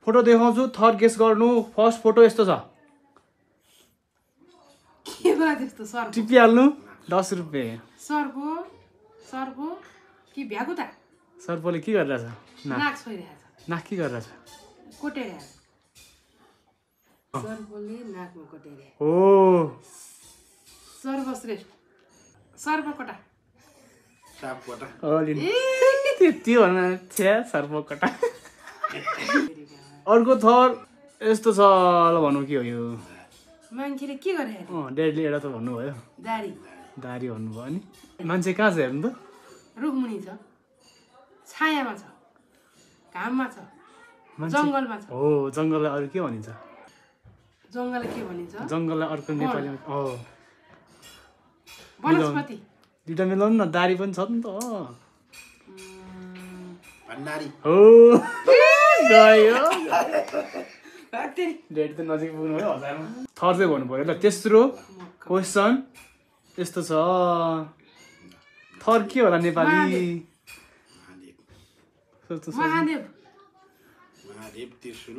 photo देखाउँछु third guess गर्नु first photo यस्तो छ के भयो त्यस्तो सर टिपिहाल्नु 10 रुपैयाँ सरको कि भ्यागुता सर्पले के गरिरहेछ नाक छोइरहेछ नाक के गरिरहेछ कोटेर सर्पले नाकमा कोटेर हो सर्वश्रेष्ठ सर्पकोटा सापकोटा त्यति भन्न छ्या सर्पकोटा अर्को थर यस्तो छ ल भनौँ के हो यो मान्छेले के गरे ड्याडीले एउटा त भन्नुभयो दारी भन्नुभयो अनि मान्छे कहाँ छ हेर्नु त रुखमुनि छ छायामा छ घाममा छ जङ्गलमा छ हो जङ्गललाई अरू के भनिन्छ जङ्गललाई के भनिन्छ जङ्गललाई अर्को नेपालीमा हो वनस्पति दुइटा मिलाउनु न दारी पनि छ नि त भण्डारी हो गयो ड्याडी त नजिक पुग्नु भयो हजारमा थर चाहिँ भन्नु पऱ्यो ल तेस्रो क्वेसन यस्तो छ थर के होला नेपाली महादेव त्रिशूल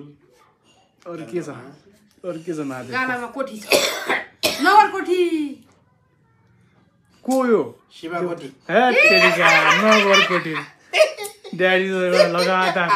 अरू के छ महादेव गालामा कोठी छ नगरकोठी को यो शिवकोटी नगरकोटी ड्याडी लगातार